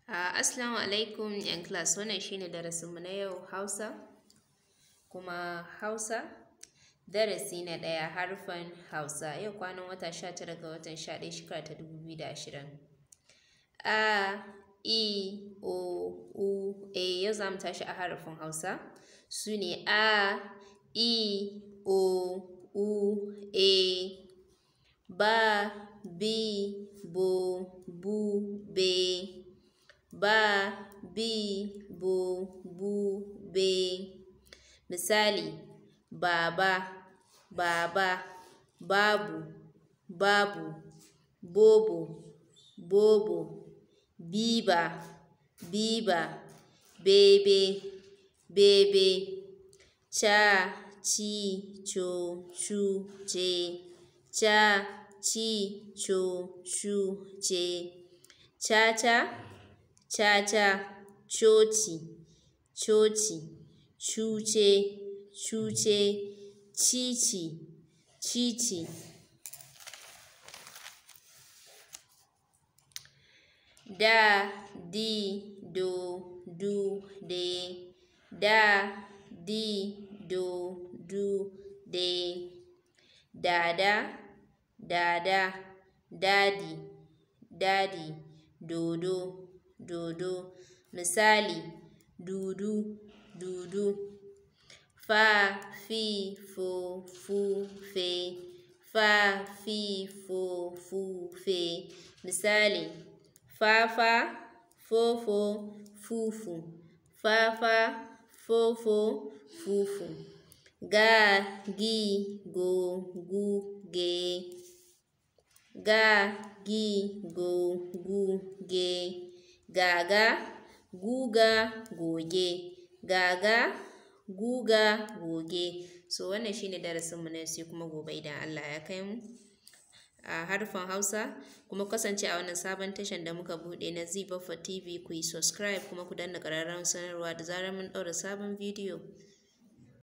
Assalamu alaikum ‘yan class, wannan shi ne darasinmu na yau, Hausa, kuma Hausa darasi na ɗaya, haruffan Hausa. Yau kwanan wata 19 ga watan 11 shekara ta 2020. A, I, O, U, A. Yau za mu tashi a harafin Hausa, su ne A, I, O, U, A, Ba, Bi, Bo, Bu, Be. Ba, bi, bo, bu, be. Misali, baba, baba, babu, babu, bobo, bobo, biba, biba, bebe, bebe, ca, ci, co, cu, ce, ca, ci, co, cu, ce, caca, caca, coci, coci, cuce, cuce, cici, cici. Da, di, do, du, de, da, di, do, du, de, dada, dada, dadi, dadi, dodo, dodo. Misali, dudu, dudu. Fa, fi, fo, fu, fe, fa, fi, fo, fu, fe. Misali, fafa, fofo, fufu, fafa, fofo, fufu. Ga, gi, go, gu, ge, ga, gi, go, gu, ge. Gaga, guga, goge, gaga, guga, goge. So wannan shi ne darasinmu na yau, sai kuma gobe idan Allah ya kai mu. A haruffan Hausa, kuma kasance a wannan sabon tashan da muka buɗe na Zee Baffa TV, ku yi subscribe kuma ku danna ƙararrawar sanarwa da zarar mun ɗaura sabon bidiyo.